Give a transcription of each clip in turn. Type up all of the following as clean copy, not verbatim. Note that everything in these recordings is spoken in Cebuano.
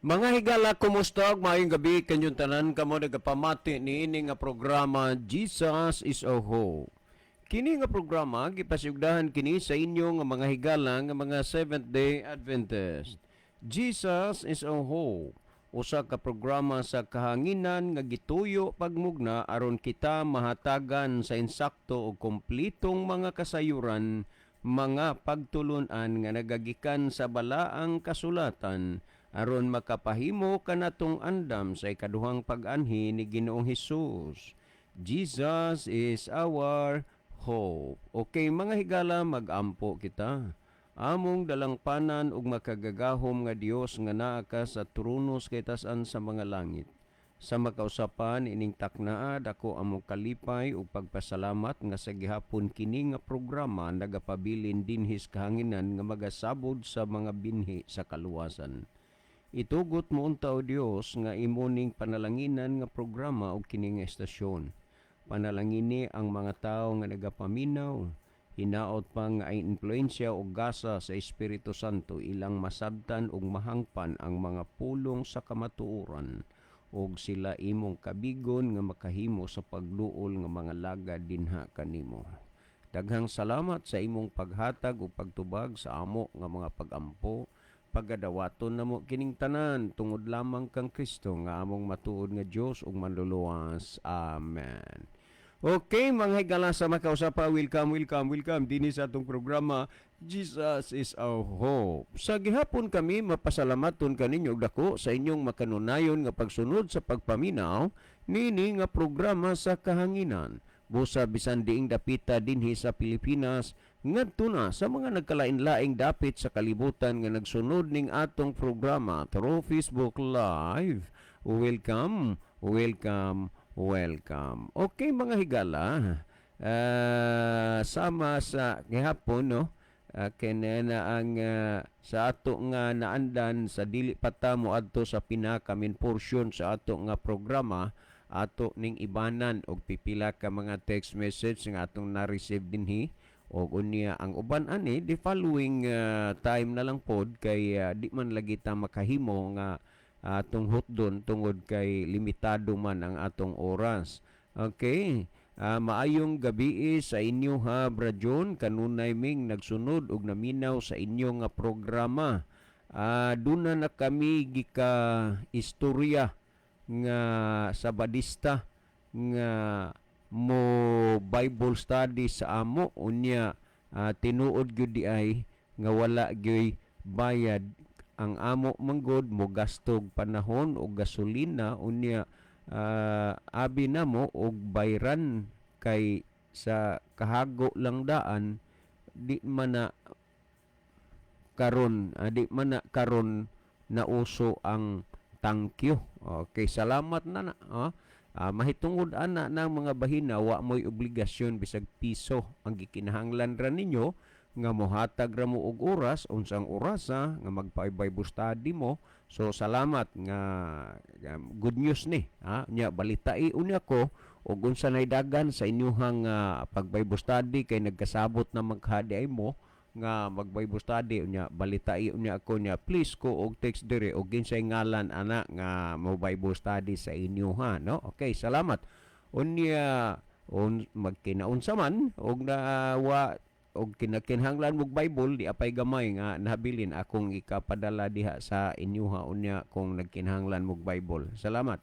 Mga higala, kumusta ug maayong gabi kanyong tanan kamo nagapamati niini nga programa, Jesus is a Hope. Kini nga programa gipasugdahan kini sa inyo nga mga higala nga mga Seventh Day Adventist. Jesus is a Hope. Usa ka programa sa kahanginan nga gituyo pagmugna aron kita mahatagan sa insakto ug kompletong mga kasayuran, mga pagtulunan nga nagagikan sa balaang kasulatan aron makapahimo kanatong andam sa ikaduhang pag-anhi ni Ginoong Hesus. Jesus is our hope. Okay, mga higala, magampo kita. Among dalangpanan ug makagagahom nga Dios nga naa ka sa trono sa kataas-an sa mga langit. Sa makausapan ining taknaa, dako among kalipay ug pagpasalamat nga sa gihapon kini nga programa nagapabilin dinhi sa kahanginan nga magasabod sa mga binhi sa kaluwasan. Itugot mo unta, O Dios, nga imo ning panalanginan nga programa ug kini nga estasyon. Panalangini ang mga tawo nga nagapaminaw, hinaot pa nga ay impluensya o gasa sa Espiritu Santo ilang masabtan ug mahangpan ang mga pulong sa kamatuoran ug sila imong kabigon nga makahimo sa pagduol nga mga lagad dinha kanimo. Daghang salamat sa imong paghatag ug pagtubag sa amo nga mga pagampo. Pagadawaton namo kining tanan tungod lamang kang Kristo nga among matuod nga Dios ug manluluwas. Amen. Okay, mga higala, sa makausapa, welcome, welcome, welcome dinhi sa atong programa, Jesus is our Hope. Sa gihapon kami mapasalamaton kaninyo og dako sa inyong makanunayon nga pagsunod sa pagpaminaw nini nga programa sa kahanginan. Busa bisan diing dapita dinhi sa Pilipinas ngadto na sa mga nagkalain-laing dapit sa kalibutan nga nagsunod ning atong programa through Facebook Live. Welcome, welcome, welcome. Okay, mga higala, sama sa gihapon, no, kene na ang sa ato nga naandan sa dili pa ta moadto sa pinaka main portion sa ato nga programa, ato ning ibanan og pipila ka mga text message nga atong na-receive dinhi og unya ang uban ani the following time na lang pod kay di man lagi ta makahimo nga atong hutdon tungod kay limitado man ang atong oras. Okay. Maayong gabi sa inyo ha, Brajon, kanunay ming nagsunod og naminaw sa inyo nga programa. Duna na kami gika istorya nga Sabadista nga mo Bible study sa amo, unya tinuod gyud di ay nga wala gyud bayad. Ang amo manggod mo gastog panahon og gasolina, unya abi namo og bayran kay sa kahago lang daan, di man na karon di man na karon nauso ang thank you. Okay, salamat na na. Mahitungod ana ng mga bahina, wa mo'y obligasyon bisag piso. Ang gikinahanglan ra ninyo nga mohatag ra mo og oras, unsang orasa nga magpa-Bible study mo. So salamat nga good news ni ha. Nya balitai unya ko og unsa nay dagan sa inyuhang pag Bible study kay nagkasabot na maghadi ay mo nga mag Bible study. Unya balitai unya ako nya, please ko og text dire og kinsay ngalan ana nga mo Bible study sa inyo ha, no? Okay, salamat. Unya on magkinaunsa man og nawa og kinakinahanglan mog Bible, di apay gamay nga nabilin akong ikapadala diha sa inyo ha unya kung nagkinahanglan mog Bible. Salamat.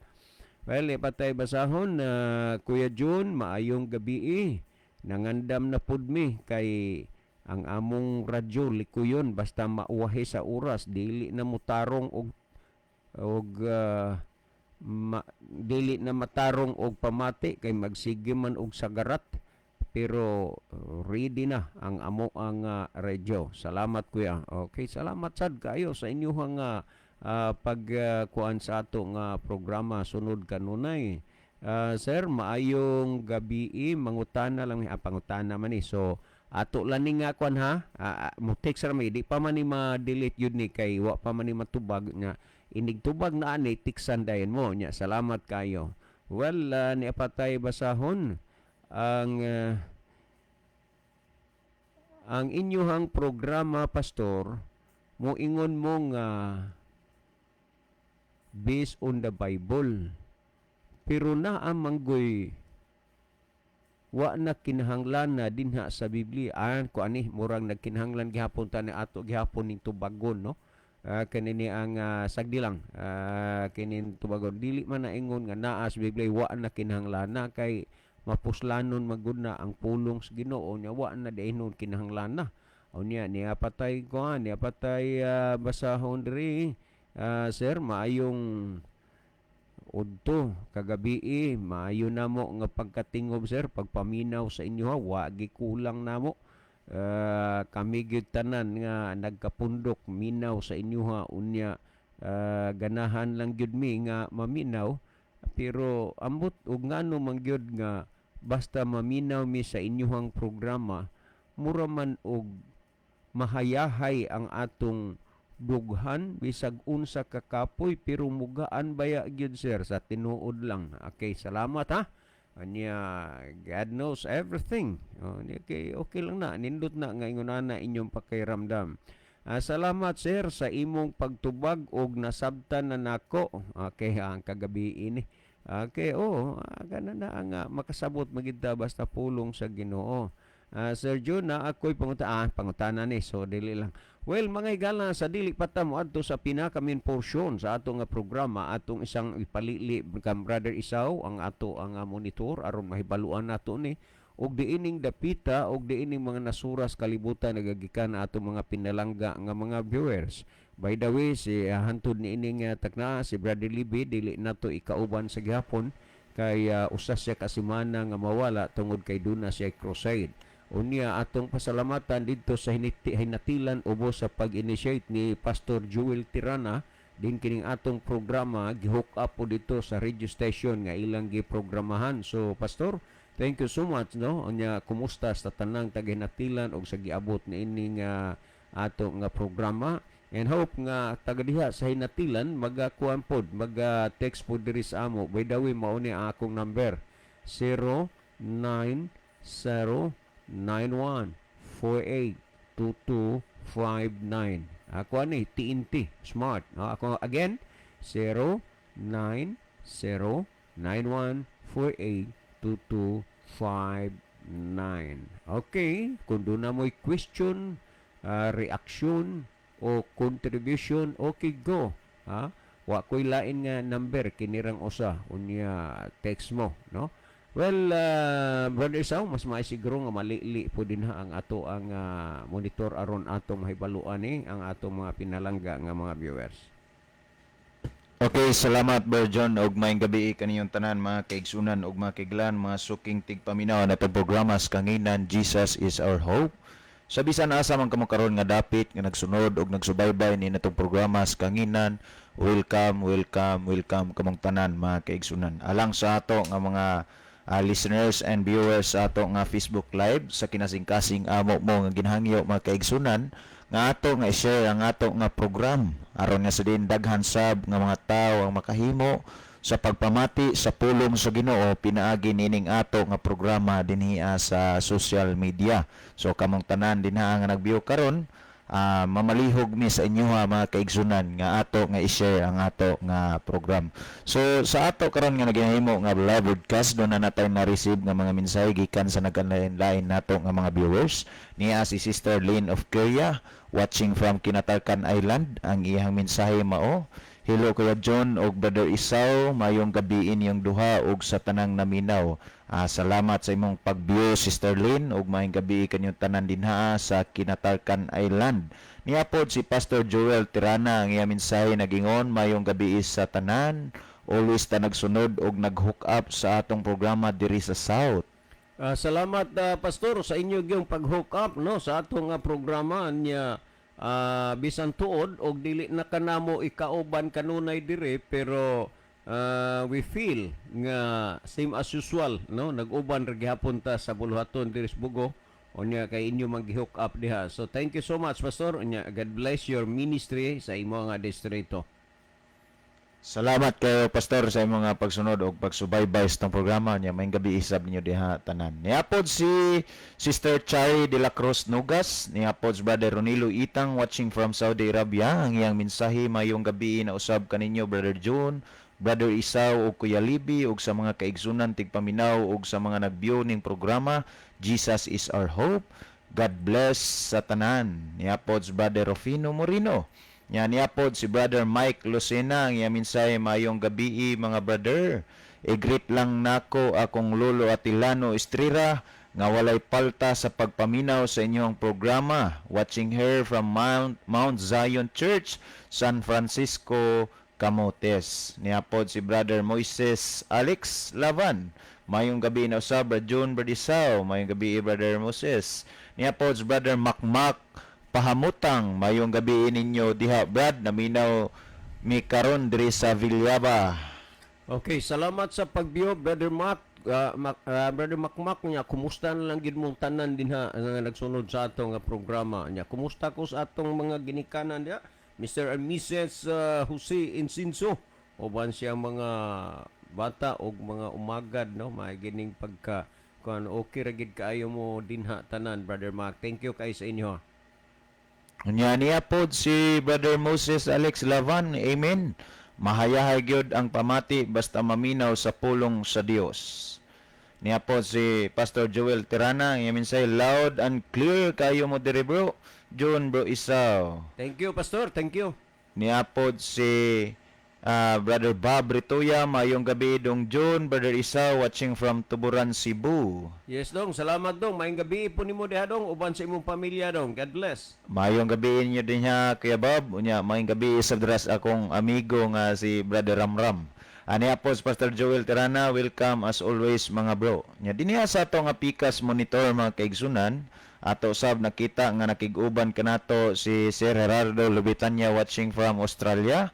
Well, ipatay basahon na Kuya Jun, maayong gabi eh. Nangandam na pud mi kay ang among radyo likuyon basta mauwahi sa oras, dili na mutarong og og dili na matarong og pamati kay magsige man og sagarat, pero ready na ang amo ang radyo. Salamat, kuya. Okay, salamat sad kayo sa inyong pag kuan sa ato nga programa sunod kanunay. Sir, maayong gabi, mangutana lang, pangutana man ni. So ato lang ni nga kuan ha. Mo text ra may di pa man ni ma-delete yun ni kay wa pa man ni matubag nga inig tubag na ani tiksan dayon mo nya. Salamat kayo. Well, ni apatay basahon ang inyuhang programa, pastor, moingon mo nga Based on the Bible. Pero naa manggoy wa na kinahanglan na dinha sa Biblia. Ah, ko ani murang nagkinahanglan gihapon ta ni ato gihapon ning tubagon, no? Kanini ang sagdi lang, kining tubagon, dili man na ingon nga naa sa Biblia wa na kinahanglan na, kay mapuslanon magud na ang pulong sa Ginoo nya wa na diinon kinahanglan na. Unya niya patay ko niya patay basahon diri. Sir, maayong udto kagabi, maayo namo nga pagkatingob, sir, pagpaminaw sa inyo ha, wa gikulang namo. Kami gyud tanan nga nagkapundok minaw sa inyo ha. Unya ganahan lang gyud mi nga maminaw, pero ambot og ngano man gyud nga basta maminaw mi sa inyuhang programa, mura man og mahayahay ang atong dughan bisag unsa ka kapoy, pero mugaan baya gyud, sir, sa tinuod lang. Okay, salamat ha. Anya God knows everything. Oh, okay, okay lang na, nindot na nga ingon ana inyong pakiramdam. Salamat, sir, sa imong pagtubag og nasabtan na nako. Okay, ang kagabi ini. Okay, oh, gana na nga makasabot magid ta basta pulong sa Ginoo. Sir John, na ako'y pangutana ni, so dili lang. Well, mga higala, sa dili pa ta moadto sa pinaka main portion sa ato nga programa, atong isang ipalili kang Brother Isaw ang ato ang monitor aron mahibaluan nato ni og diining dapita og diining mga nasuras kalibutan nagagikan na atong mga pinalangga nga mga viewers. By the way, si hantod ni ining takna si Brother Libby dili nato ikauban sa gihapon kay usa siya ka semana nga mawala tungod kay duna siya crusade. Unya atong pasalamatan didto sa hinatilan ubos sa pag-initiate ni Pastor Joel Tirana din kining atong programa, gi-hook up po dito sa radio station nga ilang giprogramahan. So Pastor, thank you so much, no. Unya kumusta sa tanang taga hinatilan og sa giabot niining ato nga programa, and hope nga taga diha sa hinatilan magakuan pod, maga text pod diri sa amo. By the way, mao ni ang akong number, 09091482259. Ako ani TNT Smart, no? Ako again, 09091482259. Okay, kung duna mo'y question, reaction o contribution, okay, go ha. Wa ko'y lain nga number, kinirang usa. Unya text mo, no? Well, Brother Isaw, mas maay siguro nga malili po din ha ang ato ang monitor aron atong mahibaluan ni ang atong mga pinalangga nga mga viewers. Okay, salamat, Brother John, og maayong gabi kaniyong tanan, mga kaigsunan ug mga kaiglan, mga suking tigpaminaw na programa sa kanginan Jesus is Our Hope. Sa bisan asa man kamo karon nga dapit nga nagsunod og nagsubaybay ni natong programa sa kanginan, welcome, welcome, welcome kamong tanan, mga kaigsunan. Alang sa ato nga mga listeners and viewers sa ato nga Facebook Live, sa kinasingkasing amo mo nga ginhangyo, mga kaigsunan, nga ato nga i-share ang ato nga program aron nga sa din daghan sab nga mga tawo ang makahimo sa pagpamati sa pulong sa Ginoo pinaagi nining ato nga programa dinhi sa social media. So kamong tanan dinha nga nag-view karon, mamalihog mi sa inyo ha, mga kaigsunan, nga ato nga i-share ang ato nga program. So sa ato karon nga naginahimo nga live broadcast, duna na natay na-receive nga mga mensahe gikan sa nagkalain-lain nato nga mga viewers. Niya si Sister Lynn of Korea, watching from Kinatarkan Island. Ang iyang mensahe mao, "Hello Kuya John og Brother Isaw, mayong gabi inyong duha og sa tanang naminaw." Salamat sa imong pag-view, Sister Lynn, ug maayong gabi kanyong tanan dinha sa Kinatarkan Island. Niya pod si Pastor Joel Tirana, ang iyang mensahe nagingon, "Mayong gabi sa tanan. Always ta nagsunod og nag-hook up sa atong programa diri sa South." Salamat, Pastor, sa inyo gyung pag-hook up, no, sa atong programa niya. Bisan tuod og dili na kanamo ikauban kanunay dire, pero we feel nga same as usual, no, nag-uban ra gihapon ta sa buluhaton diri sa Bugo. Unya kay inyo man gi-hook up diha. So thank you so much, Pastor. Unya God bless your ministry sa imo nga distrito. Salamat kayo, Pastor, sa imong mga pagsunod og pagsubaybay sa atong programa niya. Maayong gabi isab ninyo diha tanan. Niapod si Sister Chari de la Cruz Nugas, niapod si Brother Ronilo Itang watching from Saudi Arabia. Ang iyang mensahe, "Mayong gabi na usab kaninyo, Brother June, Brother Isaw ug Kuya Libi ug sa mga kaigsunan tigpaminaw ug sa mga nag-view ning programa Jesus is Our Hope. God bless sa tanan." Niapod si Brother Rufino Morino. Nya niapod si Brother Mike Lucena, ang iyang mensahe, "Mayong gabi, mga brother. I-greet lang nako akong lolo Atilano Estrera nga walay palta sa pagpaminaw sa inyong programa. Watching her from Mount Zion Church, San Francisco, Camotes." Niapod si Brother Moises Alex Lavan. "Mayong gabi na usab, Brother June, Brother Isaw." Mayong gabi, Brother Moses. Niapod si Brother Makmak Pahamutang. "Mayong gabi ninyo diha, Brad. Naminaw mi karon diri sa Villaba." Okay, salamat sa pagbiyo, Brother Mac. Brother Makmak niya, kumusta na lang gid mong tanan dinha nga nagsunod sa atong nga programa niya. Kumusta ko sa atong mga ginikanan diha? Mr. and Mrs. Jose Insinso. Uban siya mga bata og mga umagad, no, magining pagka kuan, okay ra gid kaayo mo dinha tanan, Brother Mac. Thank you kay sa inyo, ha. Nya niya pod si Brother Moses Alex Lavan, "Amen. Mahayahay gyud ang pamati basta maminaw sa pulong sa Dios." Niya pod si Pastor Joel Tirana, ang iyang mensahe, "Loud and clear kayo mo diri, Bro John, Bro Isaw." Thank you, Pastor. Thank you. Niya pod si Brother Bob Rituya, "Mayong gabi, Dong John, Brother Isaw, watching from Tuburan, Cebu." Yes, dong. Salamat, dong. Maayong gabi po nimo diha, dong, uban sa imong pamilya, dong. God bless. Mayong gabi inyo din niya, Kuya Bob. Unya, mayong gabi sa dras akong amigo nga si Brother Ramram. Ani po si Pastor Joel Tirana, "Welcome as always, mga bro." Nya dinhiya sa ato nga Pikas monitor, mga kaigsunan, ato sab nakita nga nakig-uban kanato si Sir Gerardo Lubitanya watching from Australia.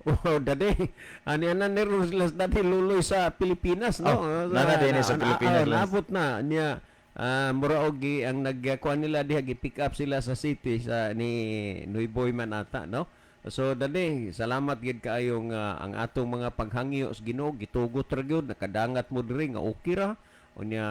Oh, dadi. Ani ana ni Roslas dadi luloy sa Pilipinas, no? Oh, nana din sa Pilipinas, Lance. Naabot na niya. Mura og ang nagkuan nila diha, gi-pick up sila sa city sa ni Noyboy man ata, no? So dali, salamat gid kaayo nga ang atong mga paghangyo sa Ginoo gitugot ra gyud, nakadangat mo diri nga okay ra. Unya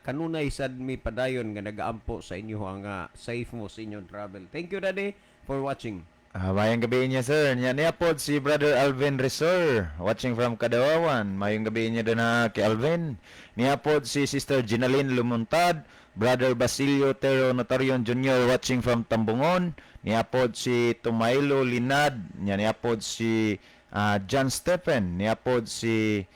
kanunay sad mi padayon nga nagaampo sa inyo nga safe mo sa inyong travel. Thank you, daddy, for watching. Mayong gabi niya, sir. Nya niya pod si Brother Alvin Resor watching from Kadawawan. Mayong gabi niya doon na kay Alvin. Niya pod si Sister Ginaline Lumuntad, Brother Basilio Tero Notarion Jr. watching from Tambungon. Niya pod si Tumailo Linad. Nya niya pod si John Stephen. Niya pod si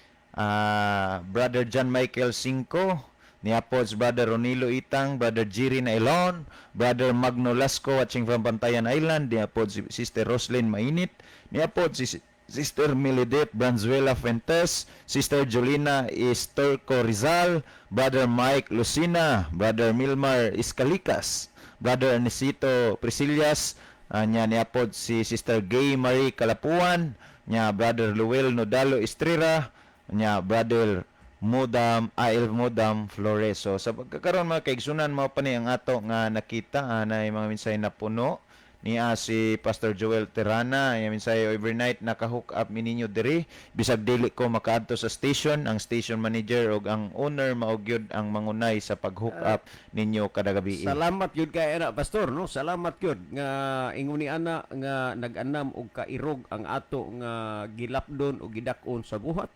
Brother John Michael Cinco. Niya po si Brother Ronilo Itang, Brother Jiri Nailon, Brother Magno Lasco watching from Bantayan Island, niya po si Sister Roslyn Mainit, niya po si Sister Milidit Branzuela Fuentes, Sister Jolina Istorco Rizal, Brother Mike Lucina, Brother Milmar Iscalicas, Brother Anicito Priscillas, nya niya po si Sister Gay Marie Kalapuan, nya Brother Luel Nodalo Estrera, nya Brother Mudam, AL Mudam Flores. So sa pagkakaroon, mga kaigsunan, mao pa ni ang ato nga nakita na mga mensahe na puno niya si Pastor Joel Terana. Iya mensahe, "Every night naka-hook up mi ninyo diri bisag dili ko makaadto sa station. Ang station manager ug ang owner mao gyud ang mangunay sa pag-hook up ninyo kada gabi." Salamat yun kay ana, Pastor, no? Salamat yun nga ingon ni ana nga nag-anam og kairog ang ato nga gilapdon o gidak-on sa buhat.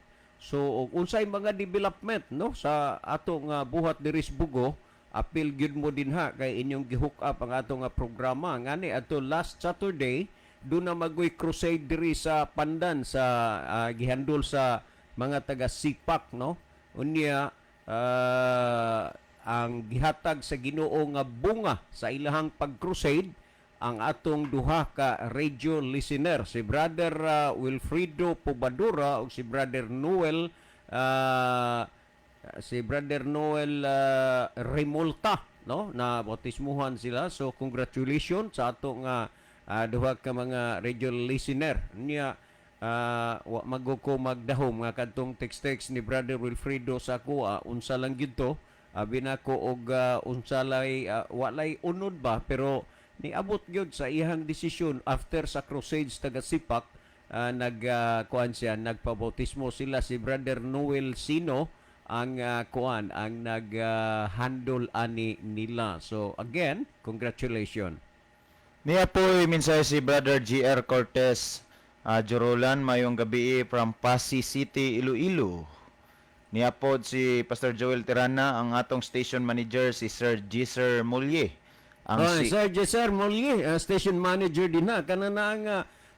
So og unsay mga development, no, sa ato nga buhat diri sa Bugo, apil gyud mo dinha kay inyong gi-hook up ang ato nga programa. Ngani ato last Saturday do na magoy crusade diri sa Pandan sa gihandol sa mga taga Sipak, no? Unya ang gihatag sa Ginoo nga bunga sa ilahang pag-crusade, ang atong duha ka radio listener, si Brother Wilfredo Pobadura ug si Brother Noel Remolta, no, na bautismuhan sila. So congratulations sa ato nga duha ka mga radio listener niya. Wa mago ko magdahom nga kadtong text-text ni Brother Wilfredo sa ako, unsa lang gyud to, abi nako og unsa lay, walay unod ba, pero niabot gyud sa iyang desisyon after sa crusades taga Sipak. Nag kuan siya, nagpabautismo sila. Si Brother Noel Sino ang kuan ang nag handle ani nila. So again, congratulations. Niya po mensahe si Brother GR Cortez Jorolan, mayong gabi from Passi City, Iloilo. Niya po si Pastor Joel Tirana, ang atong station manager si Sir Gisser Mulye. Ang Oh, si Sir Jesser Molye, station manager din na. Kana na ang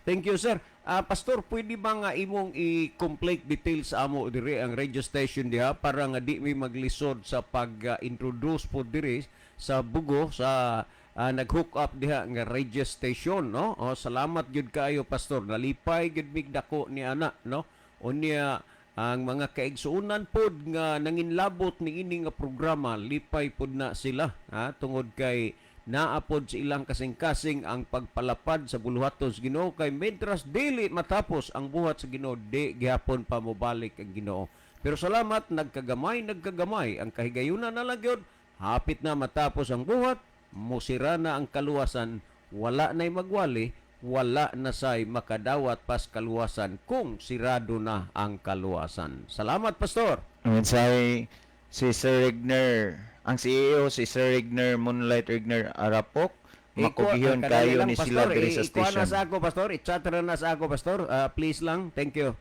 thank you, sir. Pastor, pwede ba nga imong i-complete details sa amo diri ang radio station diha para nga di mi maglisod sa pag-introduce po diri sa Bugo sa nag-hook up diha nga radio station, no? Oh, salamat gyud kaayo, Pastor. Nalipay gyud mig dako ni ana, no? Unya ang mga kaigsuonan pod nga nanginlabot ni ini nga programa, lipay pod na sila, ha, tungod kay naa pod sa ilang kasing-kasing ang pagpalapad sa buluhaton sa Ginoo, kay mentras dili matapos ang buhat sa Ginoo, di gihapon pa mobalik ang Ginoo. Pero salamat, nagkagamay nagkagamay ang kahigayunan na lang gyud, hapit na matapos ang buhat, musira na ang kaluwasan, wala na'y magwali, wala na say makadawat pas kaluwasan kung sirado na ang kaluwasan. Salamat, Pastor. Ang mensahe si Sir Regner, ang CEO si Sir Regner Moonlight Regner Arapok, makugihon Kadali kayo lang, ni sila Pastor. diri sa Ikuha na station. sa ako, Pastor. I-chat na sa ako, Pastor. Please lang. Thank you.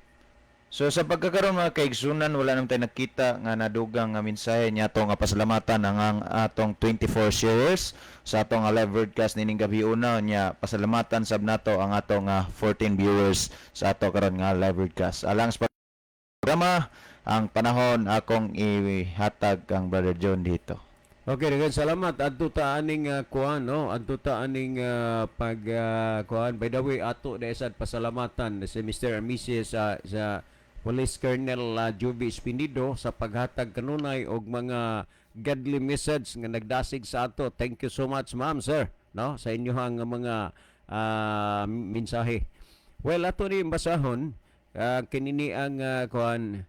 So sa pagkakaroon, mga kaigsunan, wala naman tayo nakita nga nadugang nga mensahe niya nga pasalamatan ang atong 24 sharers sa atong nga live broadcast nining gabi una. Nya pasalamatan sab nato ang atong 14 viewers sa ato karon nga live broadcast. Alang sa programa ang panahon, akong ihatag ang Brother John dito. Okay, daghang salamat. Adto ta aning kuan, no? Adto ta aning pag kuan. By the way, ato na sad pasalamatan si Mr. and Mrs. Sa Police Colonel Jovi Espinido sa paghatag kanunay og mga godly message nga nagdasig sa ato. Thank you so much, ma'am, sir, no? Sa inyong mga mensahe. Well, ato ni basahon kinini ang kuan,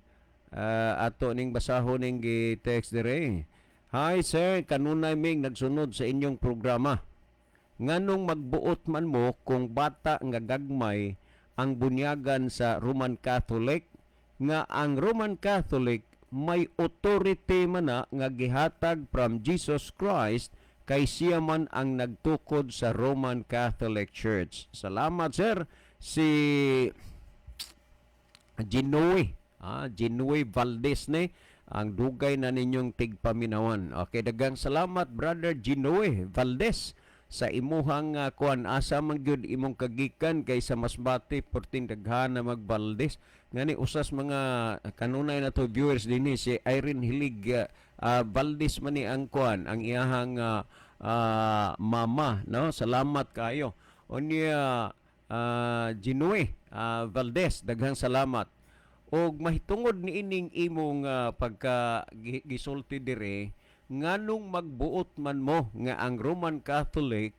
ato ning basahon ning gi-text dire. "Hi sir, kanunay ming nagsunod sa inyong programa. Nganong magbuot man mo kung bata nga gagmay ang bunyagan sa Roman Catholic, nga ang Roman Catholic may authority man na nga gihatag from Jesus Christ kay siya man ang nagtukod sa Roman Catholic Church? Salamat, sir." Si Ginoy. Ginoy Valdez ni ang dugay na ninyong tigpaminawan. Okay, daghang salamat, Brother Ginoy Valdez, sa imuhang kuan. Asa man gyud imong kagikan? Kay sa Masbate perting daghan na mag Valdez. Ngani usas mga kanunay na to viewers dinhi, si Irene Hilig, Valdez man ni ang kuan, ang iyahang mama, no? Salamat kayo. Unya Ginoy Valdez, daghang salamat. Og mahitungod ni ining imong pagka gisulti dire, nganong magbuot man mo nga ang Roman Catholic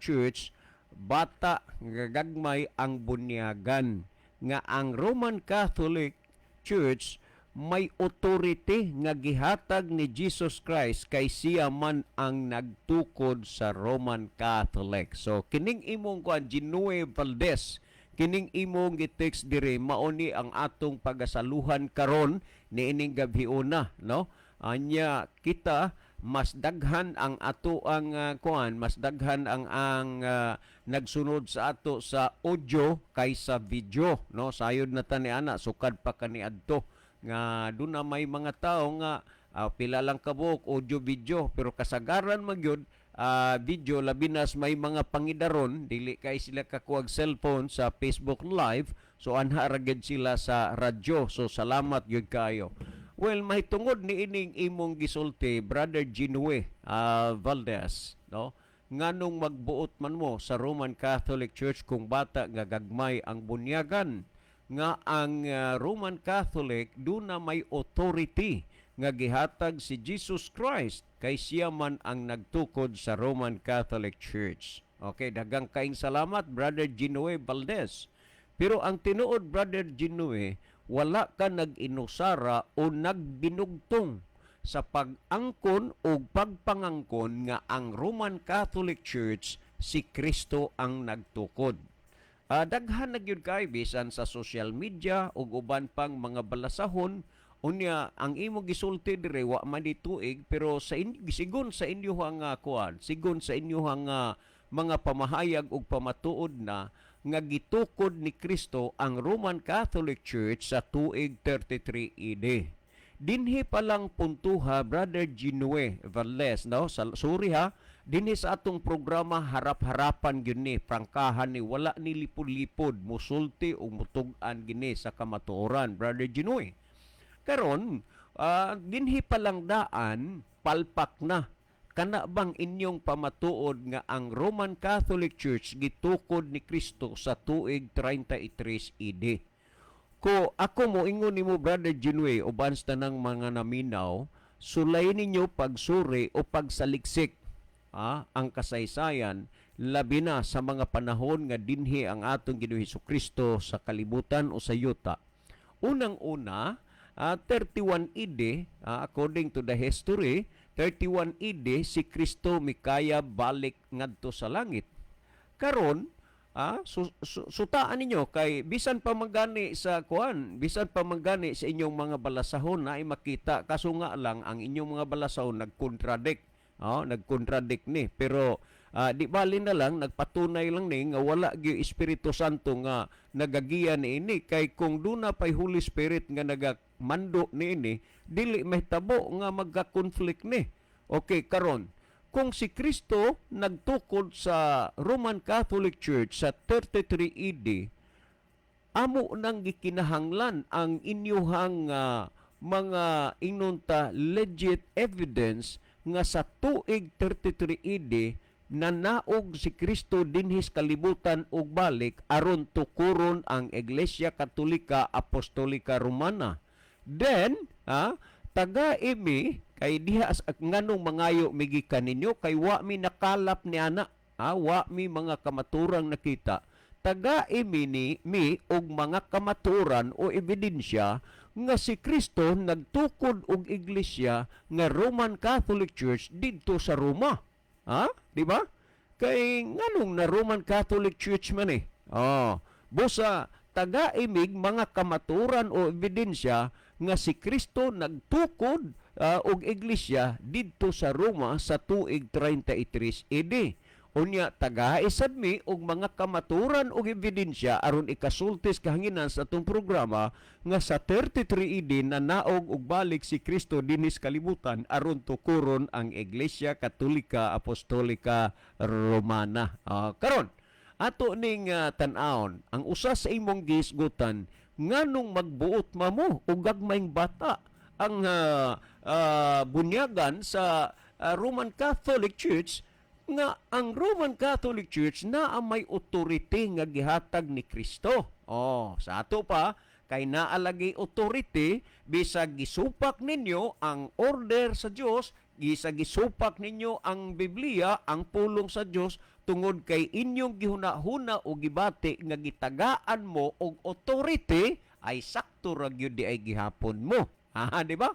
Church bata nga gagmay ang bunyagan, nga ang Roman Catholic Church may authority nga gihatag ni Jesus Christ kay siya man ang nagtukod sa Roman Catholic? So kining imong kuan, Ginue Valdez, kining imong gi-text dire, mao ni ang atong pagasaluhan karon niining gabhiona, no? Anya kita mas daghan ang ato ang kuan, mas daghan ang nagsunod sa ato sa audio kaysa video, no? Sayod na ta ni ana sukad pa kaniadto nga duna may mga tao nga pila lang kabuok audio video, pero kasagaran magyud video, labi na may mga pangidaron, dili kay sila kakuag cellphone sa Facebook Live, so anha ra gyud sila sa radyo. So salamat gyud kayo. Well, mahitungod ni ining imong gisulti, Brother Ginue Valdez, no, nganong magbuot man mo sa Roman Catholic Church kung bata nga gagmay ang bunyagan, nga ang Roman Catholic duna may authority nga gihatag si Jesus Christ kay siya man ang nagtukod sa Roman Catholic Church? Okay, daghang kaing salamat, Brother Ginoe Valdez. Pero ang tinuod, Brother Ginoe, wala ka nag-inusara o nagbinugtong sa pag-angkon o pagpangangkon nga ang Roman Catholic Church si Kristo ang nagtukod. Daghan na gyud kay bisan sa social media ug uban pang mga balasahon. Unya ang imo gisulti diri wa man di tuig, pero sa sigon sa inyohang kuan, sigon sa inyohang mga pamahayag ug pamatuod na nga gitukod ni Kristo ang Roman Catholic Church sa tuig 33 AD. Dinhi pa lang puntuha, Brother Ginue Valdez, no? Sa, sorry ha, dinhi sa atong programa harap-harapan gyud ni, prangkahan ni, wala ni lipod-lipod, musulti o mutug-an gini sa kamatuoran, Brother Ginue. Karon, dinhi pa lang daan palpak na kana bang inyong pamatuod nga ang Roman Catholic Church gitukod ni Kristo sa tuig 33 AD. Ko ako mo ingon nimo, Brother Jinwei, uban sa tanang mga naminaw, sulay ninyo pagsuri o pagsaliksik ang kasaysayan, labi na sa mga panahon nga dinhi ang atong Ginoong Kristo sa kalibutan o sa yuta. Unang-una, 31 AD, according to the history, 31 AD si Kristo mikaya balik ngadto sa langit. Karon, sutaan ninyo kay bisan pa manggani sa kuan, bisan pa manggani sa inyong mga balasahon na ay makita, kaso nga lang ang inyong mga balasahon nagkontradict. Oh, nagkontradict ni. Pero di bali na lang, nagpatunay lang ni nga wala gyud Espiritu Santo nga nagagiya ni ini, kay kung duna pay Holy Spirit nga nagamando ni ini, dili mahitabo nga magka-conflict ni. Okay, karon, kung si Kristo nagtukod sa Roman Catholic Church sa 33 AD, amo nang gikinahanglan ang inyuhang mga inunta legit evidence nga sa tuig 33 AD nanaog si Kristo dinhis kalibutan ug balik aron tukuron ang Iglesia Katolika Apostolika Romana. Then, taga imi kay diha nganong mangayo mi gikan ninyo kay wa mi nakalap ni ana, wa mi mga kamaturang nakita. Taga imi ni mi og mga kamaturan o ebidensya nga si Kristo nagtukod og iglesia nga Roman Catholic Church didto sa Roma. Ha? Di ba? Kay nganong na Roman Catholic Church man eh. Oh, busa taga-imig mga kamaturan o ebidensya nga si Kristo nagtukod og iglesia didto sa Roma sa tuig 33 AD. Unya tagaisad mi og mga kamaturan og ebidensya aron ikasultis kahanginan sa atong programa nga sa 33 AD nanaog og balik si Kristo dinis kalibutan aron tukuron ang Iglesia Katolika Apostolika Romana. Karon ato ning tan-awon ang usa sa imong gihisgutan, nganong magbuot mamo og gagmayng bata ang bunyagan sa Roman Catholic Church, nga ang Roman Catholic Church na ang may authority nga gihatag ni Kristo. Oh, sa ato pa kay naalagi authority, bisag gisupak ninyo ang order sa Dios, bisag gisupak ninyo ang Biblia, ang pulong sa Dios, tungod kay inyong gihuna-huna o gibati nga gitagaan mo og authority ay sakto ra gyud di ay gihapon mo. Ah, di ba?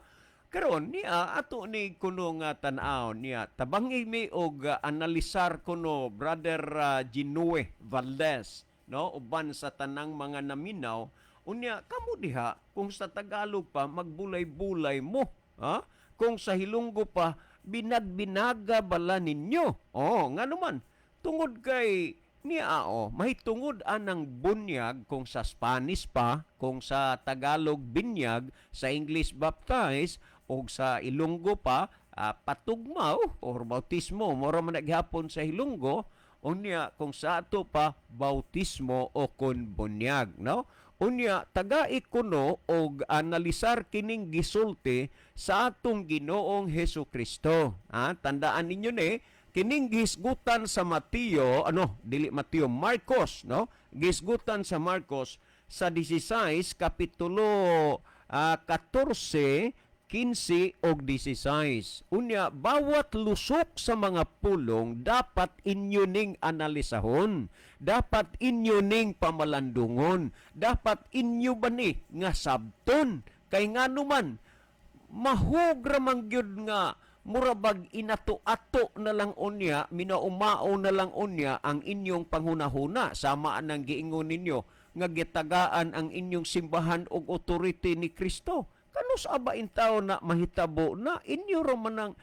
Karon niya ato ni kuno nga tan-aw niya, tabangi mi og analisar kuno, Brother Ginue Valdez, no, uban sa tanang mga naminaw. Unya kamo diha, kung sa Tagalog pa magbulay-bulay mo, ha, kung sa Hilonggo pa binagbinaga bala ninyo. Oh, ngano man, tungod kay niya oh, mahitungod anang bunyag, kung sa Spanish pa, kung sa Tagalog binyag, sa English baptize, o sa Ilonggo pa patugmaw or bautismo, mura man naghapon sa Hilonggo. Unya kung sa ato pa bautismo o kon bunyag, no? Unya tagai kuno og analisar kining gisulti sa atong Ginoong Hesus Kristo. Ha, tandaan ninyo ni kining gisgutan sa Mateo, ano, dili Mateo, Marcos, no? Gisgutan sa Marcos sa 16 kapitulo 14, 15 og 16. Unya bawat lusok sa mga pulong dapat inyo ning analisahon, dapat inyo ning pamalandungon, dapat inyo ba ni nga sabton, kay ngano man mahug ra man gyud nga Mura bag inato-ato na lang unya, minaumao na lang unya ang inyong panghunahuna. Sama ang giingon ninyo nga gitagaan ang inyong simbahan og authority ni Kristo. Kanus aba intaw na mahitabo na inyo ra man ang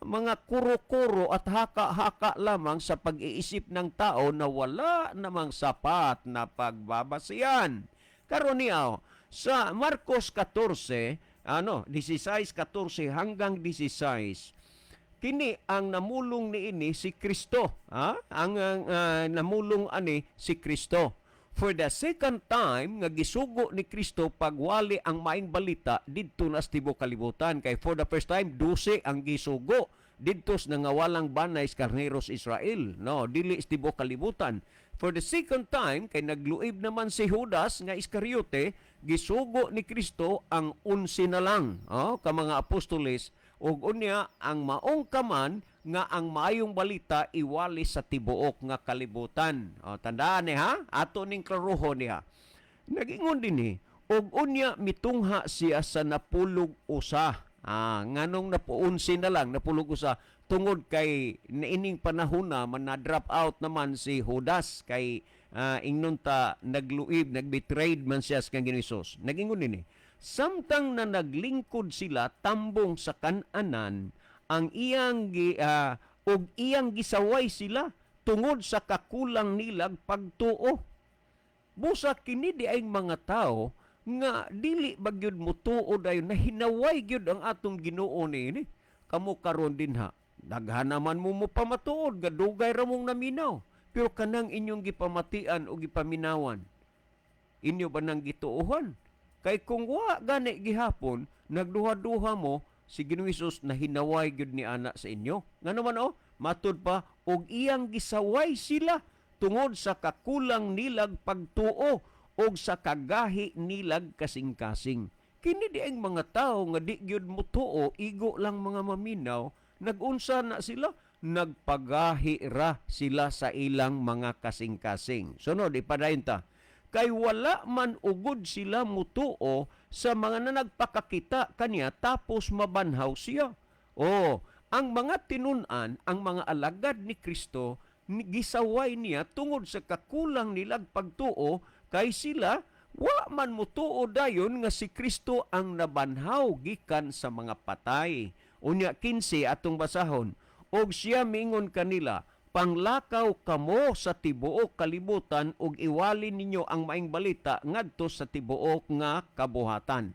mga kuro-kuro at haka-haka lamang sa pag-iisip ng tao na wala namang sapat na pagbabasihan. Karon niya sa Marcos 14, ano, 16, 14 hanggang 16, kini ang namulong niini si Kristo, ha? Ang namulong ani si Kristo. For the second time nga gisugo ni Kristo pagwali ang maayong balita didto na sa tibuok kalibutan, kay for the first time 12 ang gisugo didto sa nangawalang banay sa karneros Israel, no, dili sa tibuok kalibutan. For the second time, kay nagluib naman si Judas nga Iskariote, gisugo ni Kristo ang 11 na lang, oh, ka mga apostoles, ug unya ang maong kaman nga ang maayong balita iwali sa tibuok nga kalibutan. O, tandaan ni ha, ato ning klaruhon niya. Nagingon din ni, ug unya mitungha siya sa 11. Nganong napuunsi na lang, 11, tungod kay niining panahon na man na drop out naman si Judas kay ingnon ta nagluib, nagbetrayed man siya sa kang Ginoong Hesus. Nagingon din ni, samtang na naglingkod sila tambong sa kananan, ang iyang gi, og iyang gisaway sila tungod sa kakulang nilag pagtuo. Busa kini di ay mga tao nga dili ba gyud motuo dayon na hinaway gyud ang atong Ginoo niini. Kamo karon dinha, daghan naman mo mo pamatuod, gadugay ra mong naminaw. Pero kanang inyong gipamatian o gipaminawan, inyo ba nang gituohan? Kay kung wa gani gihapon, nagduha-duha mo si Ginoong Hesus na hinaway gyud ni ana sa inyo. Ngano man oh, matud pa og iyang gisaway sila tungod sa kakulang nilag pagtuo og sa kagahi nilag kasing-kasing. Kini di ang mga tao nga di gyud motuo, igo lang mga maminaw, nagunsa na sila, nagpagahi ra sila sa ilang mga kasing-kasing. Sunod, ipadayon ta. Kay wala man ugod sila mutuo sa mga na nagpakakita kaniya tapos mabanhaw siya. Oh, ang mga tinun-an, ang mga alagad ni Kristo, gisaway niya tungod sa kakulang nilag pagtuo, kay sila wa man mutuo dayon nga si Kristo ang nabanhaw gikan sa mga patay. Unya 15 atong basahon. Og siya mingon kanila, "Panglakaw kamo sa tibuok kalibutan ug iwali ninyo ang maayong balita ngadto sa tibuok nga kabuhatan."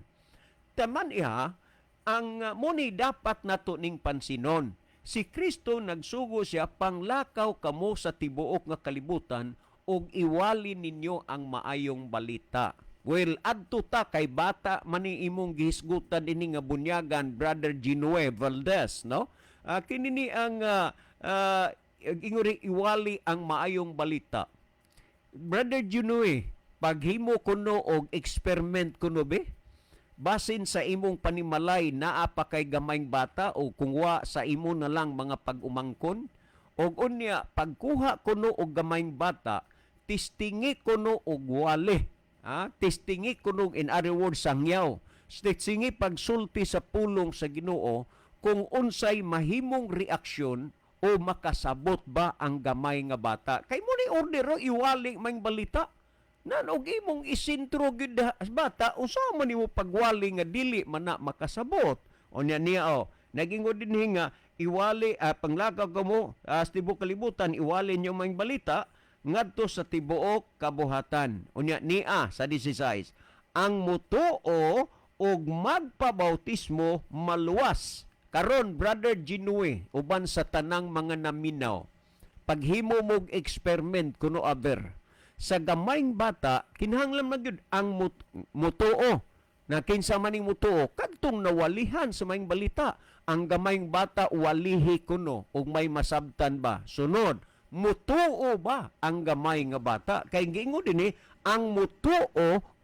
Taman iha, ang muni dapat nato ning pansinon. Si Kristo nagsugo siya, "Panglakaw kamo sa tibuok nga kalibutan ug iwali ninyo ang maayong balita." Well, adto ta kay bata man ni imong gihisgutan ini nga bunyagan, Brother Ginoe Valdez, no? Kini ni ang inguri iwali ang maayong balita. Brother Ginoe, paghimo kuno og experiment kuno be, basin sa imong panimalay naa pa kay gamayng bata o kung wa sa imo na lang mga pag-umangkon, og unya pagkuha kuno og gamayng bata, tistingi kuno og wali, ha, tistingi kuno, in other words, sangyaw, tistingi pagsulti sa pulong sa Ginoo kung unsay mahimong reaksyon o makasabot ba ang gamay nga bata. Kay mo ni order oh, iwali maayong balita. Nan og imong isintro gyud bata, unsa man nimo pagwali nga dili man na makasabot? Unya niya oh, nagingon din nga iwali, panglakaw kamo sa tibuok kalibutan, iwali niyo maayong balita ngadto sa tibuok kabuhatan. Unya niya sa 16, ang mutuo og magpabautismo maluwas. Karon, Brother Ginue, uban sa tanang mga naminaw, paghimo mog experiment kuno aber sa gamayng bata, kinahanglan man gyud ang mutuo na kinsa man ning mutuo kadtong nawalihan sa maayong balita. Ang gamayng bata, walihi kuno ug may masabtan ba? Sunod, mutuo ba ang gamay nga bata? Kay giingon dinhi, ang mutuo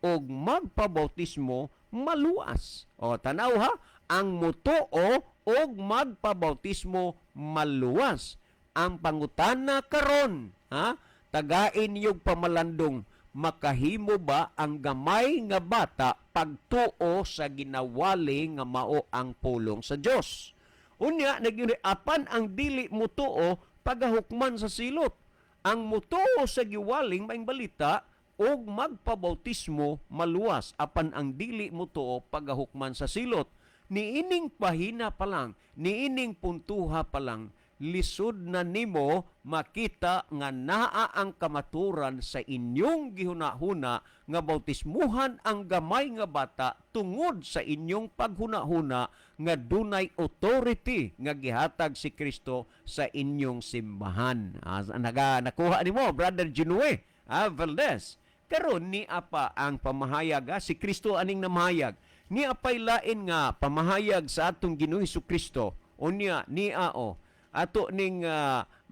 og magpabautismo maluwas. O tanaw ha, ang mutuo og magpabautismo maluwas. Ang pangutana karon ha, tagain niyog pamalandong, makahimo ba ang gamay nga bata pagtuo sa ginawali nga mao ang pulong sa Dios? Unya nag apan ang dili mutuo pagahukman sa silot. Ang mutuo sa giwaling maayong balita og magpabautismo maluwas, apan ang dili mutuo pagahukman sa silot. Niining pahina pa lang, niining puntuha pa lang, lisod na nimo makita nga naa ang kamaturan sa inyong gihuna-huna nga bautismuhan ang gamay nga bata tungod sa inyong paghuna-huna nga dunay authority nga gihatag si Kristo sa inyong simbahan. Nakuha nimo, Brother Jinue Valdez? Karon ni apa ang pamahayag, si Kristo aning namahayag. Ni apay lain nga pamahayag sa atong Ginoo Hesus Kristo. Unya ni ao ato ning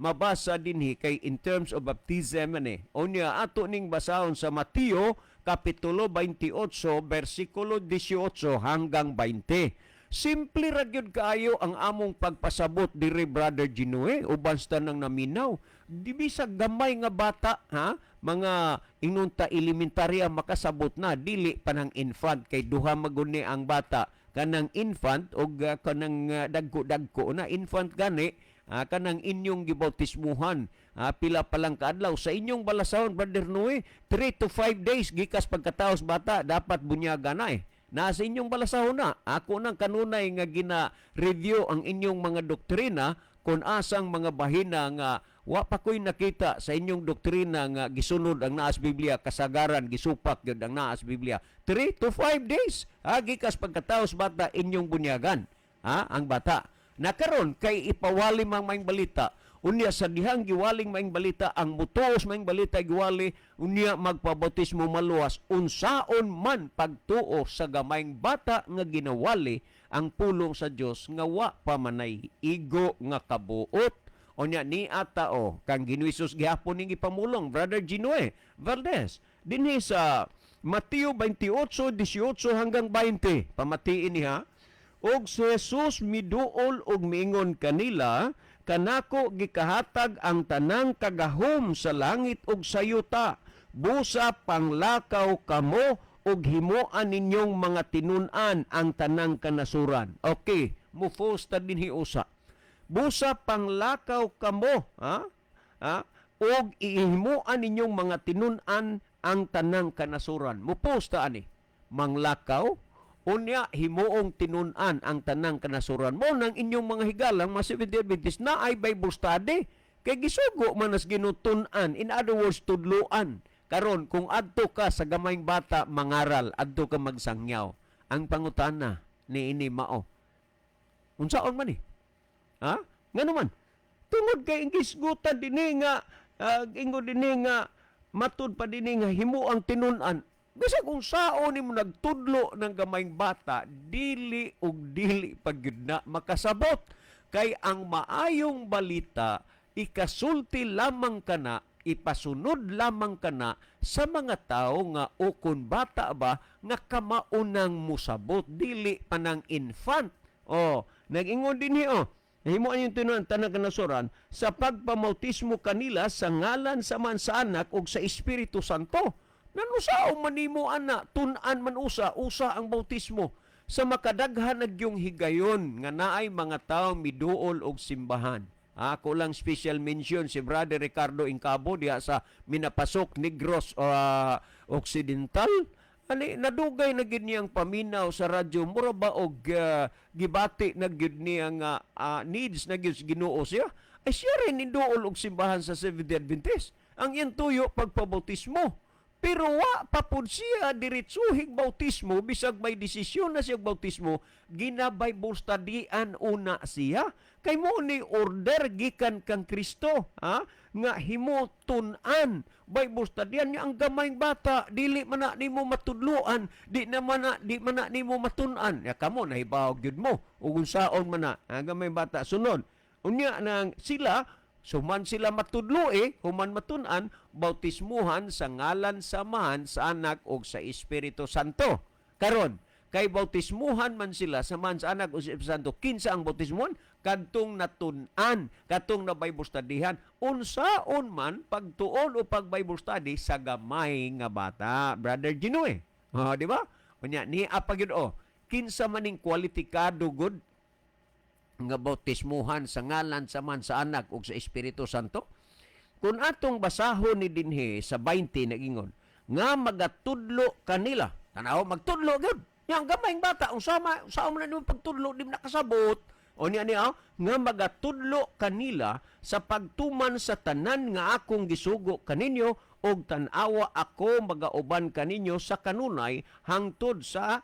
mabasa dinhi kay in terms of baptism ani. Unya ato ning basahon sa Mateo kapitulo 28 bersikulo 18 hanggang 20. Simple ra gyud kaayo ang among pagpasabot diri, Brother Ginoe, uban sa tanang naminaw. Di bisag gamay nga bata, ha, mga inunta elementarya, makasabot na, dili pa nang infant, kay duha maguni ang bata, kanang infant og kanang dagko-dagko na. Infant gani, kanang inyong gibautismuhan pila pa lang kaadlaw sa inyong balasahon, Brother Noe, 3 to 5 days gikas pagkataos bata dapat bunyaga na eh. Nasa inyong balasahon na. Ako nang kanunay nga gina-review ang inyong mga doktrina kung asang mga bahina nga wa pa ko'y nakita sa inyong doktrina nga gisunod ang naas Biblia. Kasagaran gisupak gyud ang naas Biblia. 3 to 5 days gikas pagkataos bata inyong bunyagan, ha, ang bata. Na karon kay ipawali mang maayong balita. Unya sa dihang giwaling maayong balita, ang mutuos maayong balita giwali, unya magpabautismo maluwas, unsaon man pagtuo sa gamayng bata nga ginawali ang pulong sa Dios nga wa pa manay igo nga kabuot? Unya ni atao kang Ginoo Hesus gihapon ning ipamulong, Brother Ginoe Valdez, dinhi sa Mateo 28:18 hanggang 20. Pamatiin niya. Og si Jesus miduol og miingon kanila, "Kanako gikahatag ang tanang kagahom sa langit ug sa yuta. Busa panglakaw kamo ug himuan ninyong mga tinun-an ang tanang kanasuran." Okay, mufos ta dinhi usa. Busa panglakaw kamo, ha? Ha? Og ihimuan ninyong mga tinun-an ang tanang kanasuran. Mupos ta ani. Manglakaw, unya himuong tinun-an ang tanang kanasuran mo nang inyong mga higalang mga Seventh Adventist na ay Bible study kay gisugo man as ginutun-an, in other words, tudluan. Karon kung adto ka sa gamayng bata mangaral, adto ka magsangyaw, ang pangutana ni ini mao, unsaon man ni, ha? Ngano man? Tungod kay gisgutan dinhi nga ingon dinhi nga matud pa dinhi nga himo ang tinun-an. Bisag unsaon nimo nagtudlo ng gamayng bata, dili ug dili pa gyud na makasabot. Kay ang maayong balita ikasulti lamang kana, ipasunod lamang kana sa mga tao nga ukon bata ba nga kamaunang musabot, dili pa nang infant. Oh, nag-ingon dinhi oh. Himo ang tinuan tanang kanasuran sa pagpamautismo kanila sa ngalan sa man sa Anak ug sa Espiritu Santo. Nanusaw man nimo ana, tun-an man usa, usa ang bautismo. Sa makadaghan nagyong higayon nga naay mga tao miduol og simbahan. Ako lang special mention si Brother Ricardo Incabo diha sa Minapasok, Negros Occidental. Ani nadugay na gid niyang paminaw sa radyo, mura ba og gibati na gyud niya nga needs na gyud sa Ginoo siya. Ay siya rin niduol og simbahan sa Seventh Adventist. Ang iyang tuyo pagpabautismo. Pero wa pa pud siya diretsuhig bautismo, bisag may desisyon na siya bautismo, gina Bible studyan una siya. Kay mo ni order gikan kang Kristo, ha? Nga himo tun-an Bible studyan niya ang gamayng bata, dili man na nimo matudloan, di man na nimo matun-an. Ya kamo nahibaw gyud mo ug unsaon man na ang gamayng bata sunod. Unya nang sila suman sila matudlo eh, human matun-an, bautismuhan sa ngalan sa Amahan, sa Anak ug sa Espiritu Santo. Karon, kay bautismuhan man sila sa Amahan, sa Anak ug sa Espiritu Santo, kinsa ang bautismuhan? Kadtong natun-an, kadtong na Bible studyhan, unsaon man pagtuon o pag Bible study sa gamay nga bata, Brother Ginoe? Oh, di ba? Unya ni apa gyud oh, kinsa maning kwalifikado gud Nga bautismuhan sa ngalan sa Amahan, sa Anak ug sa Espiritu Santo? Kung atong basahon ni dinhi sa 20, nagingon nga magatudlo kanila. Tanaw, magtudlo gyud. Nya ang gamayng bata, unsa ma unsa man nimo pagtudlo, di man nakasabot. O niya niya nga magatudlo kanila sa pagtuman sa tanan nga akong gisugo kaninyo, og tan-awa, ako magauban kaninyo sa kanunay hangtod sa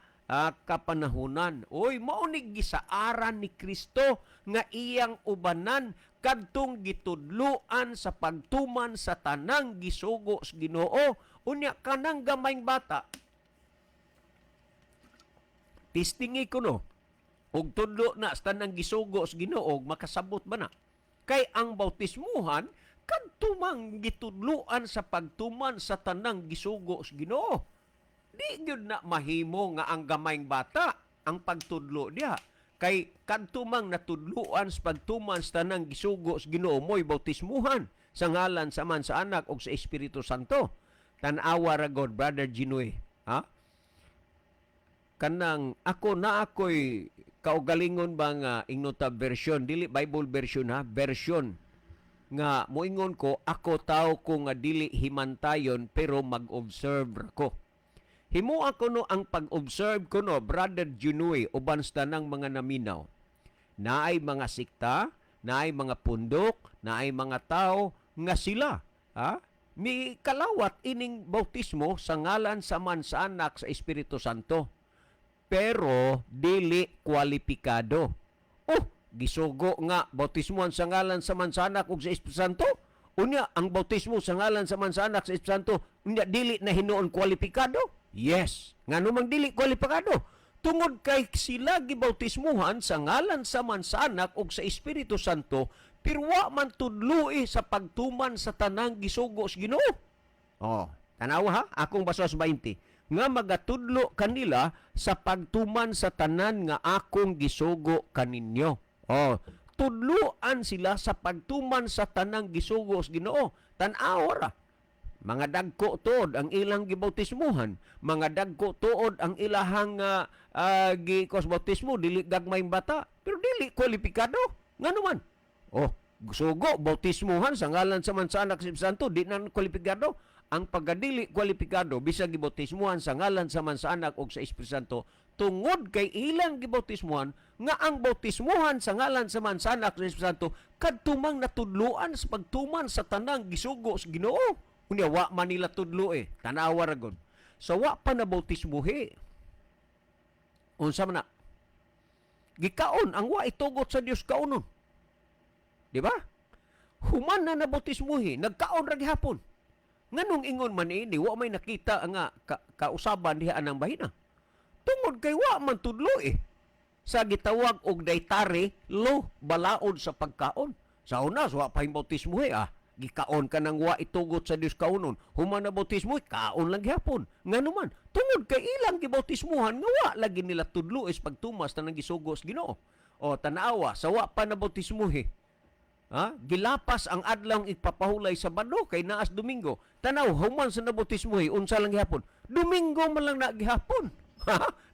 kapanahunan. Oy, mao ni gisaaran ni Kristo nga iyang ubanan kadtong gitudloan sa pagtuman sa tanang gisugo sa Ginoo. Unya kanang gamayng bata, testingi ko no, og tudlo na sa tanang gisugo sa Ginoo, makasabot ba na? Kay ang bautismuhan, kadto mang gitudloan sa pagtuman sa tanang gisugo sa Ginoo. Di gyud na mahimo nga ang gamayng bata ang pagtudlo diha. Kay kadto mang natudloan sa pagtuman sa tanang gisugo sa Ginoo mo'y bautismuhan sa ngalan sa Amahan, sa Anak ug sa Espiritu Santo. Tan-awa ra god, Brother Ginoy, ha? Kanang ako na ako'y kaugalingon ba nga ingnota version, dili Bible version ha, version nga moingon ko, ako tao ko nga dili himantayon pero mag-observe ra ko. Himo ako no ang pag-observe ko no, Brother Junoy, uban sa tanang mga naminaw. Naay mga sikta, naay mga pundok, naay mga tao nga sila, ha? Mi kalawat ining bautismo sa ngalan sa Amahan, sa Anak, sa Espiritu Santo. Pero dili kwalipikado. Oh, gisugo nga bautismoan sa ngalan sa Amahan, sa Anak ug sa Espiritu Santo. Unya ang bautismo sa ngalan sa Amahan, sa Anak, sa Espiritu Santo, unya dili na hinuon kwalipikado? Yes. Ngano mang dili kwalipikado? Tungod kay sila gibautismuhan sa ngalan sa Amahan, sa Anak ug sa Espiritu Santo, pero wa man tudloi sa pagtuman sa tanang gisugo sa Ginoo. Oh, tanawa ha, akong baso sa 20. Nga magatudlo kanila sa pagtuman sa tanan nga akong gisugo kaninyo. Oh, tudloan sila sa pagtuman sa tanang gisugo sa Ginoo. Tan-aw ra. Mga dagko tuod ang ilang gibautismuhan, mga dagko tuod ang ilahang gikos bautismo, dili gagmayng bata, pero dili kwalipikado. Ngano man? Oh, sugo bautismuhan sa ngalan sa Amahan, sa Anak, sa Santo, di na kwalipikado. Ang pagkadili kwalipikado bisag gibautismuhan sa ngalan sa Amahan, sa Anak ug sa Espiritu Santo, tungod kay ilang gibautismuhan nga ang bautismuhan sa ngalan sa Amahan, sa Anak, sa Espiritu Santo kadto mang natudloan sa pagtuman sa tanang gisugo sa Ginoo. Unya wa man nila tudlo eh. Tanawa ra gud. So wa pa na bautismuhi. Unsa man na? Gikaon ang wa itugot sa Dios kaonon. Di ba? Human na nabautismuhi, nagkaon ra gihapon. Nganong ingon man ini, wa may nakita nga kausaban diha anang bahina? Tungod kay wa man tudlo eh. Sa gitawag og dietary law, balaod sa pagkaon. Sa una, wa pa yung bautismo eh, ah. Gikaon ka nang wa itugot sa Dios kaunon. Human na bautismo, kaon lang gihapon. Ngano man? Tungod kay ilang gibautismuhan nga wa lagi nila tudlo is pagtumas tanang gisugo sa Ginoo. O tanawa, sa wa pa na bautismo eh. Ha? Gilapas ang adlaw ipapahulay sa Sabado kay naas Domingo. Tanaw, human sa nabautismo eh, unsa lang gihapon? Domingo man lang na gihapon.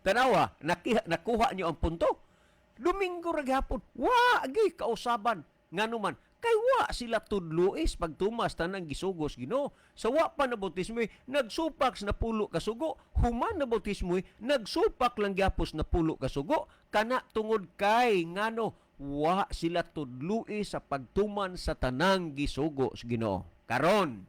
Tanawa, nakuha niyo ang punto. Domingo ra gihapon. Wa gi kausaban. Ngano man? Kay wa sila tudluis pagtumas tanang gisugos Ginoo. Sa wa pa nabautismo eh, nagsupak sa napulo ka sugo. Human nabautismo eh, nagsupak lang gyapos napulo ka sugo. Kana tungod kay ngano wa sila tudlui sa pagtuman sa tanang gisugo sa Ginoo. Karon,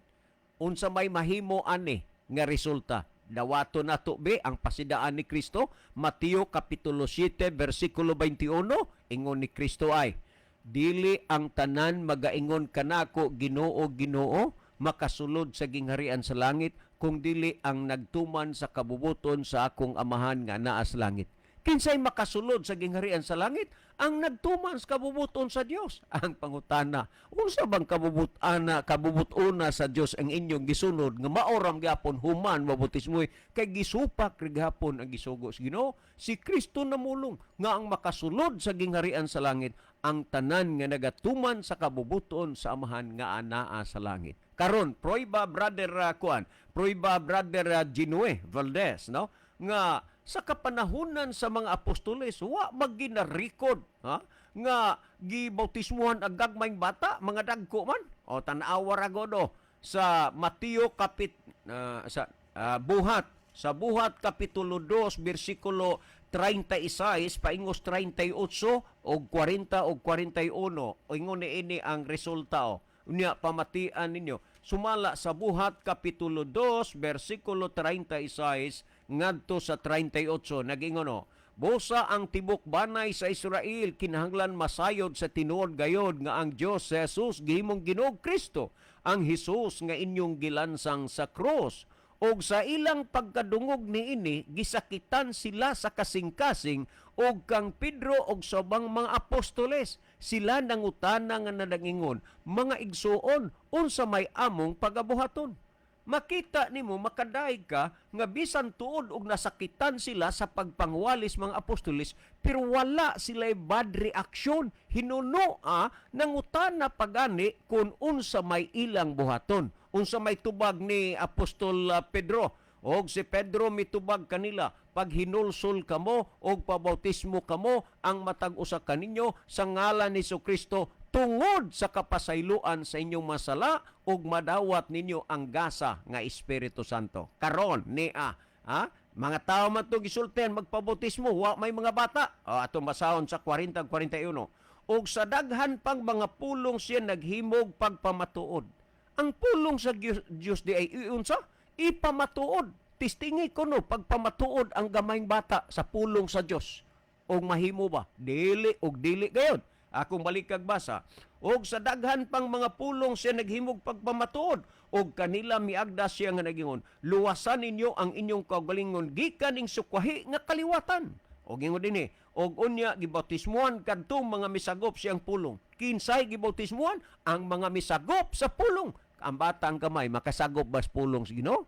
unsa may mahimo ani nga resulta? Dawato nato be ang pasidaan ni Kristo, Mateo kapitulo 7 bersikulo 21, ingon ni Kristo ay, "Dili ang tanan magaingon kanako, 'Ginoo, Ginoo,' makasulod sa gingharian sa langit, kung dili ang nagtuman sa kabubuton sa akong Amahan nga naa sa langit." Kinsay makasulod sa gingharian sa langit? Ang nagtuman sa kabubuton sa Dios. Ang pangutana, unsa bang kabubutana, kabubutuna sa Dios ang inyong gisunod nga maoram gyapon human mabautismo kay gisupak ra gihapon ang gisugo sa Ginoo? Si Kristo namulong nga ang makasulod sa gingharian sa langit ang tanan nga nagatuman sa kabubuton sa Amahan nga anaa sa langit. Karon, prueba, Brother kuan, prueba, Brother Ginue Valdez, no? Nga sa kapanahunan sa mga apostoles wa magina-record, ha? nga gibautismuhan ang gagmayng bata, mga dagko man? O tan-awa ra godo sa Mateo kapit sa buhat sa Buhat kapitulo 2 bersikulo 36 paingos 38 og 40 og 41. O ingon niini ang resulta o. Unya pamatian ninyo sumala sa Buhat kapitulo 2 bersikulo 36 ngadto sa 38, nagingon o, "Busa ang tibok banay sa Israel kinahanglan masayod sa tinuod gayod nga ang Dios sa Jesus gihimong Ginoo Kristo, ang Hesus nga inyong gilansang sa krus." Og sa ilang pagkadungog niini, gisakitan sila sa kasing-kasing og kang Pedro og sa ubang mga apostoles sila nangutana nga nadangingon, "Mga igsuon, unsa may among pagabuhaton?" Makita nimo, makadaig ka nga bisan tuod og nasakitan sila sa pagpangwalis mga apostoles, pero wala sila bad reaction. Hinunoa nangutana pagani kung unsa may ilang buhaton. Unsa may tubag ni Apostol Pedro? Og si Pedro mitubag kanila, "Paghinulsol kamo og pabautismo kamo ang matag usa kaninyo sa ngalan ni Kristo tungod sa kapasayloan sa inyong masala ug madawat ninyo ang gasa nga Espiritu Santo." Karon nia, ha? Mga tao man to gisultihan magpabautismo, wa may mga bata. O, atong basahon sa 40 41. "Og sa daghan pang mga pulong siya naghimog pagpamatuod." Ang pulong sa Dios di ay iunsa? Ipamatuod. Testingi kuno pagpamatuod ang gamayng bata sa pulong sa Dios. Og mahimo ba? Dili og dili gayod. Akong balikag basa. "Og sa daghan pang mga pulong siya naghimog pagpamatuod og kanila miagda siya nga nagingon, 'Luwasan ninyo ang inyong kaugalingon gikan ning sukwahi nga kaliwatan.'" Og ingon dinhi, "Og unya gibautismuhan kadtong mga misagop siyang pulong." Kinsay gibautismuhan? Ang mga misagop sa pulong. Ang bata ang kamay, makasagop ba sa pulong sa Ginoo?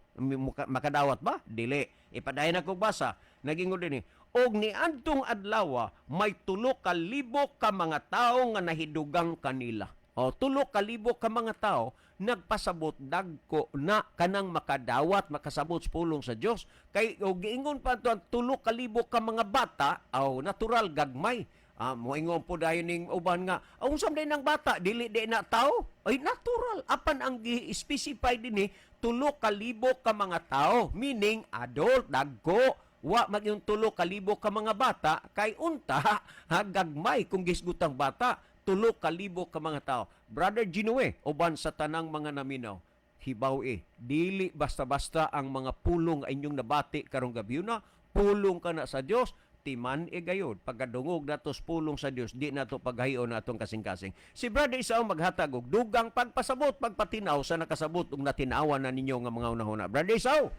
Makadawat ba? Dili. Ipadayon ako basa. Nagingon dinhi, "Og niadtong adlaw may 3,000 ka mga tawo nga nahidugang kanila." O 3,000 ka mga tao, nagpasabot dagko na kanang makadawat, makasabot sa pulong sa Dios. Kay og giingon pa to ang 3,000 ka mga bata, aw natural gagmay. Ah, moingon po dayon ning uban nga, "Ah, unsa man ang bata, dili di na tao?" Ay natural, apan ang gi-specify dinhi 3,000 ka mga tao, meaning adult, dagko. Wa mag yung 3,000 ka mga bata kay unta ha, gagmay kung gisgutang bata, 3,000 ka mga tao. Brother Ginoe, uban sa tanang mga naminaw, hibaw eh, dili basta-basta ang mga pulong inyong nabati karong gabi na, pulong ka na sa Dios, timan e gayod. Pagkadungog nato sa pulong sa Dios, di nato paghayon atong kasing-kasing. Si Brother Isao maghatag og dugang pagpasabot, pagpatinaw sa nakasabot ug natinawan na ninyo nga mga unahuna. Brother Isao.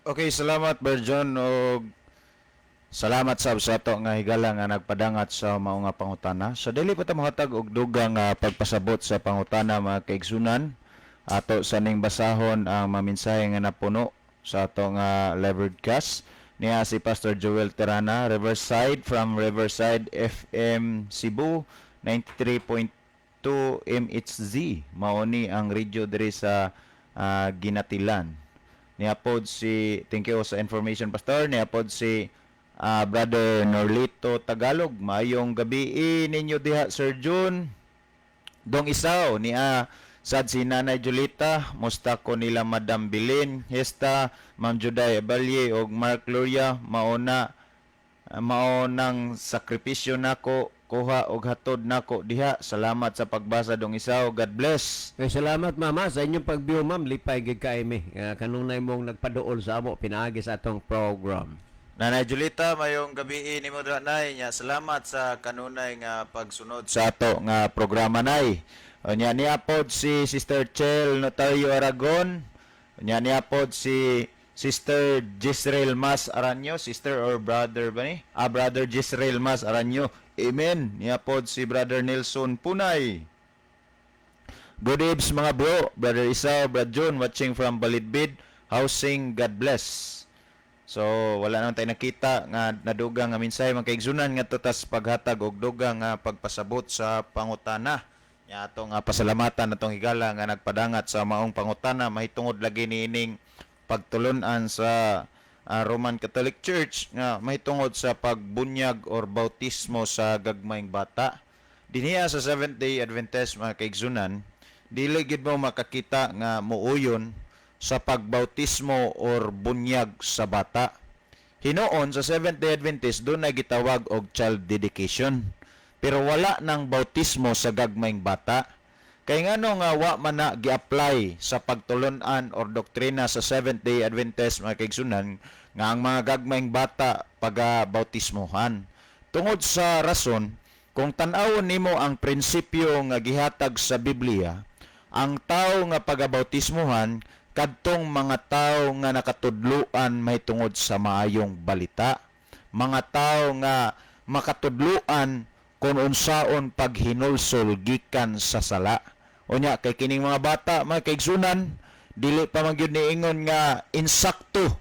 Okay, salamat, Berjon, og salamat sab sa ato nga higala nga nagpadangat sa mao nga pangutana. Sa dili pa ta mohatag og dugang nga pagpasabot sa pangutana, mga kaigsunan, ato sa ning basahon ang mga mensahe nga napuno sa ato nga live broadcast. Niya si Pastor Joel Terana, Riverside, from Riverside FM Cebu 93.2 MHz. Mao ni ang radio diri sa Ginatilan. Niya pod si, thank you sa information, Pastor. Niya pod si Brother Norlito Tagalog. Maayong gabi ninyo diha, Sir June. Dong Isaw, niya sad si Nanay Julita, musta ko nila Madam Bilin, Hesta, Ma'am Juday Abalye og Mark Gloria, mauna mao nang sakripisyo nako kuha og hatod nako diha. Salamat sa pagbasa, Dong Isaw. God bless. Eh, salamat, mama, sa inyong pag-view, ma'am. Lipay gid kay mi. Kanunay mong nagpaduol sa amo pinaagi sa atong program. Nanay Julita, mayong gabi nimo dira, nay. Nya salamat sa kanunay nga pagsunod sa ato nga programa, nay. Nya niya pod si Sister Chel Notario Aragon. Nya niya pod si Sister Jisrael Mas Aranyo, sister or brother ba ni? Ah, Brother Jisrael Mas Aranyo. Amen. Niya pod si Brother Nelson Punay. Good eves, mga bro, Brother Isao, Brother John, watching from Balidbid Housing. God bless. So wala naman tayo nakita nga nadugang nga mensahe, mga kaigsunan, nga tas paghatag og dugang nga pagpasabot sa pangutana. Nya ato nga pasalamatan atong higala nga nagpadangat sa maong pangutana mahitungod lagi niining pagtulun-an sa Roman Catholic Church nga mahitungod sa pagbunyag or bautismo sa gagmayng bata. Dinhiya sa Seventh Day Adventist, mga kaigsunan, dili gid mo makakita nga muuyon sa pagbautismo or bunyag sa bata. Hinuon sa Seventh Day Adventist doon na gitawag og child dedication. Pero wala nang bautismo sa gagmayng bata. Kay ngano nga wa man na gi-apply sa pagtulon-an or doktrina sa Seventh Day Adventist, mga kaigsunan, nga ang mga gagmayng bata pagabautismohan? Tungod sa rason, kung tan-awon nimo ang prinsipyo nga gihatag sa Biblia, ang tao nga pagabautismohan kadtong mga tao nga nakatudluan mahitungod sa maayong balita, mga tao nga makatudluan kung unsaon paghinulsol gikan sa sala. Unya kay kining mga bata, mga kaigsunan, dili pa man gyud niingon nga insakto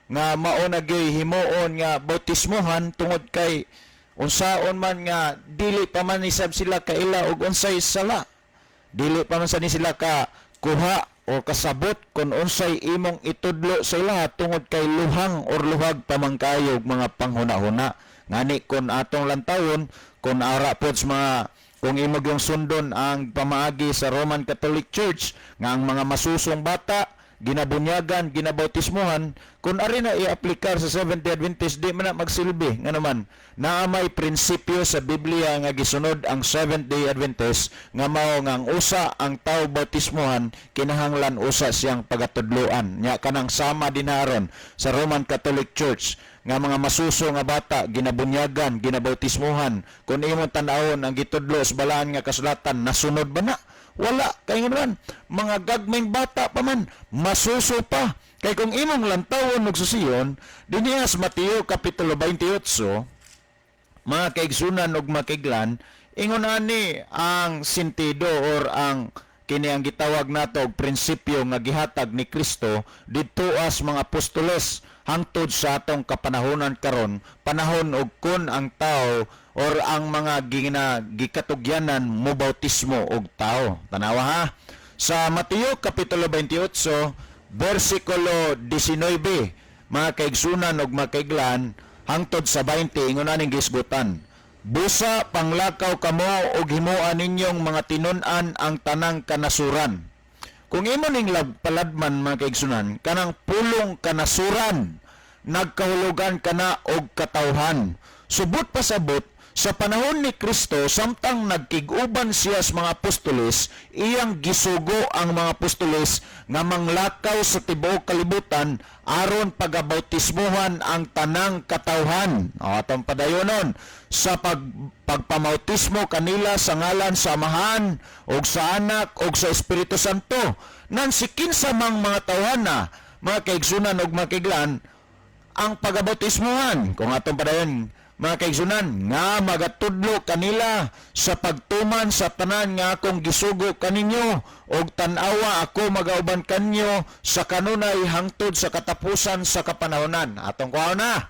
nga mao na gyud himuon nga bautismohan, tungod kay unsaon man nga dili pa man isab sila kaila og unsay sala. Dili pa man sa ni sila ka kuha o kasabot kung unsay imong itudlo sa ila, tungod kay luhang or luhag pa man kayo og mga panghuna-huna. Ngani kon atong lantawon, kung ara pod sa mga, kung imo gyung sundon ang pamaagi sa Roman Catholic Church nga ang mga masusong bata ginabunyagan, ginabautismohan, kung ari na i-aplikar sa Seventh-day Adventist, di man na magsilbi. Nga naman, naa may prinsipyo sa Biblia nga gisunod ang Seventh-day Adventist nga mao nga ang usa ang tao bautismohan, kinahanglan usa siyang pagatudloan. Nya kanang sama din aron sa Roman Catholic Church nga mga masuso nga bata ginabunyagan, ginabautismohan. Kung imong tan-awon ang gitudlo sa balaan nga kasulatan, nasunod ba na? Wala. Kay nga naman, mga gagmayng bata pa man, masuso pa. Kay kung imong lantawon og susiyon, dinhiya sa Mateo Kapitulo 28, mga kaigsunan ug makiglan, ingon ani ang sentido or ang kini ang gitawag nato og prinsipyo nga gihatag ni Kristo didto as mga apostoles hangtod sa atong kapanahonan karon, panahon og kun ang tao or ang mga gikatugyanan mo bautismo og tao. Tanawa ha. Sa Mateo Kapitulo 28 bersikulo 19, mga kaigsunan ug makaiglan, hangtod sa 20, ingon aning gisgutan: "Busa panglakaw kamo ug himoa ninyong mga tinun-an ang tanang kanasuran." Kung imo ning paladman, mga kaigsunan, kanang pulong "kanasuran" nagkahulugan kana og katawhan. Subot pasabot, sa panahon ni Kristo, samtang nagkig-uban siya sa mga apostoles, iyang gisugo ang mga apostoles nga manglakaw sa tibuok kalibutan aron pagabautismuhan ang tanang katawhan. O, atong padayonon sa pagpamautismo kanila sa ngalan sa Amahan ug sa Anak ug sa Espiritu Santo. Nan si kinsa mang mga tawhana, mga kaigsunan ug makiglan, ang pagabautismuhan. Kung atong padayon, mga kaigsunan, "nga magatudlo kanila sa pagtuman sa tanan nga akong gisugo kaninyo, ug tan-awa, ako magauban kanyo sa kanunay hangtod sa katapusan sa kapanahonan." Atong kuhaon na.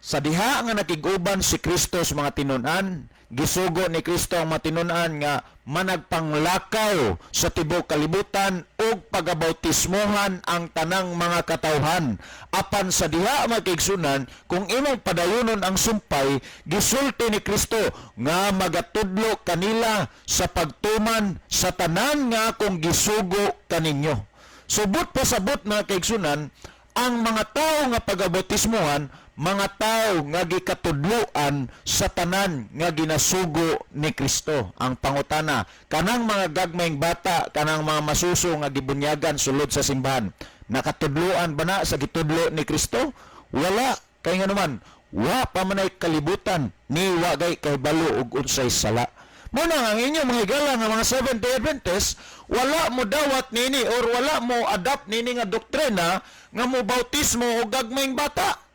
Sa diha nga nakig-uban si Kristo sa mga tinun-an, gisugo ni Kristo ang mga tinun-an nga managpanglakaw sa tibuok kalibutan ug pagabautismohan ang tanang mga katawhan. Apan sa diha, mga kaigsunan, kung imong padayonon ang sumpay, gisulti ni Kristo nga magatudlo kanila sa pagtuman sa tanan nga akong gisugo kaninyo. Subot pasabot, mga kaigsunan, ang mga tao nga pagabautismohan, mga tao nga gikatudloan sa tanan nga ginasugo ni Kristo. Ang pangutana, kanang mga gagmayng bata, kanang mga masuso nga gibunyagan sulod sa simbahan, nakatudloan ba na sa gitudlo ni Kristo? Wala. Kay nga naman, wa pa manay kalibutan ni wa gay kahibalo og unsay sala. Muna nga ang inyong mga higala nga mga Seventh-day Adventist, wala mo dawat nini or wala mo adapt nini nga doktrina nga mo bautismo og gagmayng bata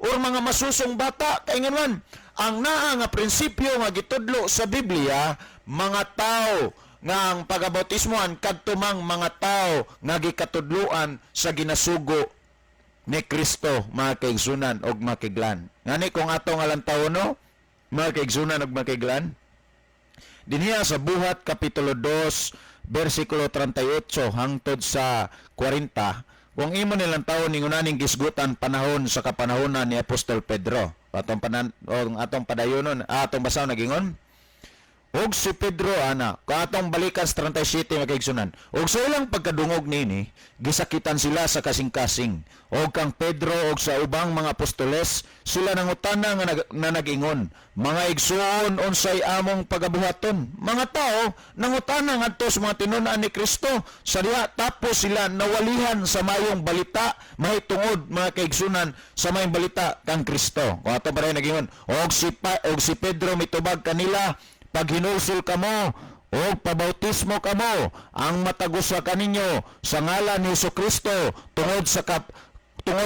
or mga masusong bata. Kay nga naman, ang naa nga prinsipyo nga gitudlo sa Biblia, mga tao nga ang pagabautismohan kadto mang mga tao nga gikatudloan sa ginasugo ni Kristo, mga kaigsunan og makiglan. Ngani kung ato nga lantawon no, mga kaigsunan og makiglan, dinhiya sa Buhat Kapitulo 2 bersikulo 38 hangtod sa 40. Kung imo nilang taon ningunaning gisgutan panahon sa kapanahonan ni Apostol Pedro. Atong panan o atong padayonon, atong basahon, nagingon. Og si Pedro ana, kung atong balikan sa 37, mga kaigsunan, og sa ilang pagkadungog nini, gisakitan sila sa kasing-kasing. Og kang Pedro og sa ubang mga apostoles, sila nangutana nga na nag-ingon, "Mga igsuon, unsay among pagabuhaton?" Mga tao nangutana ngadto sa mga tinun-an ni Kristo sa diha tapos sila nawalihan sa mayong balita mahitungod, mga kaigsunan, sa mayong balita kang Kristo. Kung ato pa rin nagingon, og si Pedro mitubag kanila, "Paghinulsol kamo og pabautismo kamo ang matag usa kaninyo sa ngalan ni Kristo tungod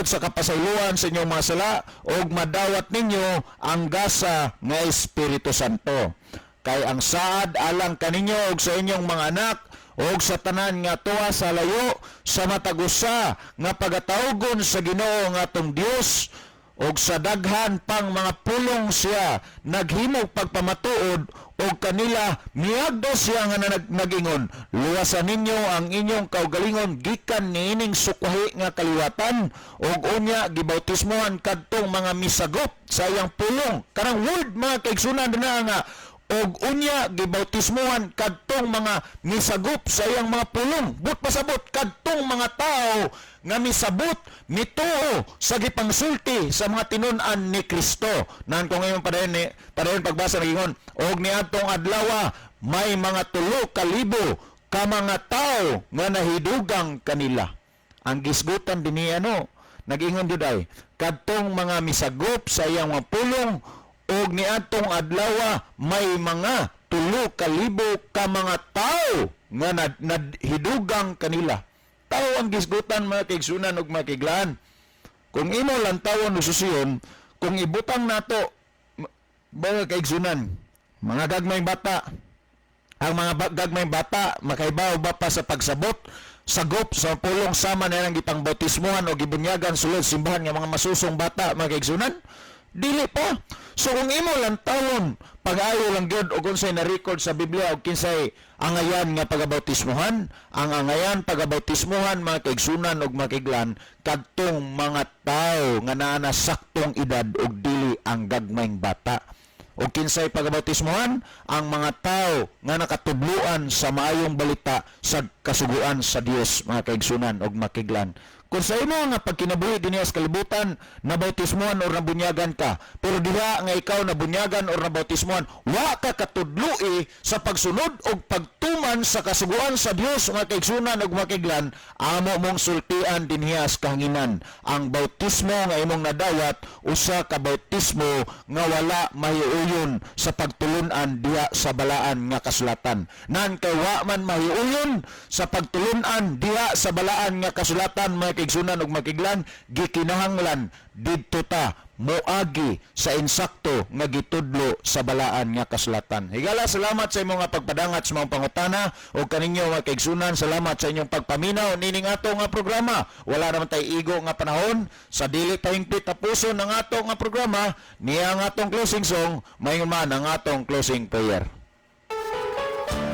sa kapasayloan sa inyong mga sala ug madawat ninyo ang gasa nga Espiritu Santo. Kay ang saad alang kaninyo ug sa inyong mga anak ug sa tanan nga tuwa sa layo, sa matag usa nga pagatawgon sa Ginoo nga atong Dios." Og sa daghan pang mga pulong siya naghimog pagpamatuod og kanila, miagdo siya nga nagingon, "Luwasan ninyo ang inyong kaugalingon gikan niining sukwahi nga kaliwatan." Og unya gibautismohan kadtong mga misagop sa iyang pulong. Kanang word, mga kaigsunan, na nga og unya gibautismohan kadtong mga misagop sa iyang mga pulong. But pasabot, kadtong mga tao nga misabot, mituo sa gipangsulti sa mga tinun-an ni Kristo. Nan ko ngayon padayon ni padayon pagbasa, nagingon, og niadtong adlaw may mga 3,000 ka mga tao nga nahidugang kanila. Ang gisgutan dinhi ano, nagingon juday kadtong mga misagop sa iyang mga pulong, og niadtong adlaw may mga 3,000 ka mga tao nga nahidugang kanila. Tao ang gisgutan, mga kaigsunan ug mga kaiglaan. Kung imo lantawon o susiyon, kung ibutang nato, mga kaigsunan, mga gagmayng bata, ang mga gagmayng bata makaibaw ba pa sa pagsabot sagop sa pulong sama na ang gipang-bautismohan o gibunyagan sulod simbahan nga mga masusong bata, mga kaigsunan? Dili pa. So kung imo lang tawon, pag-ayo lang gyud og unsay na record sa Biblia og kinsay angayan nga pagabautismohan, ang angayan pagabautismohan, mga kaigsunan og mga kaiglan, kadtong mga tao nga naa na saktong edad og dili ang gagmayng bata. O kinsay pagabautismohan? Ang mga tao nga nakatudloan sa maayong balita sa kasuguan sa Dios, mga kaigsunan og makiglan. Kung sa imo nga pagkinabuhi dinhi sa kalibutan, nabautismohan or nabunyagan ka, pero diha nga ikaw nabunyagan or nabautismohan, wa ka katudloi sa pagsunod og pagtuman sa kasuguan sa Dios, mga kaigsunan ug makiglan, amo mong sultian dinhi sa kahanginan. Ang bautismo nga imong nadawat usa ka bautismo nga wala mahiuyon sa pagtulunan diha sa balaan nga kasulatan. Nan kay wa man mahiuyon sa pagtulunan diha sa balaan nga kasulatan, mga kaigsunan ug makiglan, gikinahanglan didto ta moagi sa insakto nga gitudlo sa balaan nga kasulatan. Higala, salamat sa imong nga pagpadangat sa mga pangutana ug kaninyo, mga kaigsunan, salamat sa inyong pagpaminaw nining ato nga programa. Wala naman tay igo nga panahon sa dili pa hingpit tapuson ang ato nga programa niya ang atong closing song, maingon man ang atong closing prayer.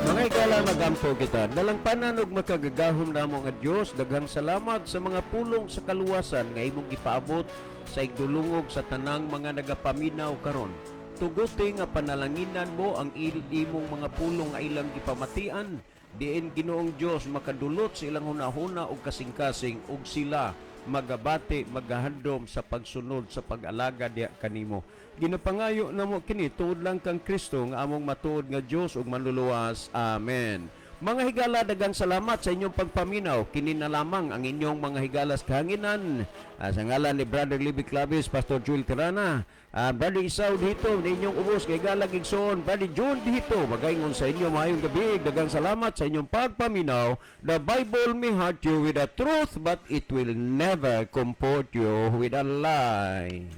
Mga higala, magampo kita. Dalangpanan og makagagahom namo nga Dios, daghang salamat sa mga pulong sa kaluwasan nga imong gipaabot sa igdulungog sa tanang mga nagapaminaw karon. Tuguti nga panalanginan mo ang imong mga pulong nga ilang gipamatian diin, Ginoong Dios, makadulot sa ilang hunahuna og kasing-kasing ug sila magabati, magahandom sa pagsunod sa pag-alaga diha kanimo. Ginapangayo namo kini tungod lang kang Kristo nga among matuod nga Dios ug manluluwas. Amen. Mga higala, daghang salamat sa inyong pagpaminaw. Kini na lamang ang inyong mga higalas kahanginan. Sa ngalan ni Brother Libby Clavis, Pastor Joel Tirana, Brother Isaw dito, na inyong ubos kay higala gigsoon, Brother John dito, magaingon sa inyo maayong gabi. Daghang salamat sa inyong pagpaminaw. The Bible may hurt you with the truth, but it will never comfort you with a lie.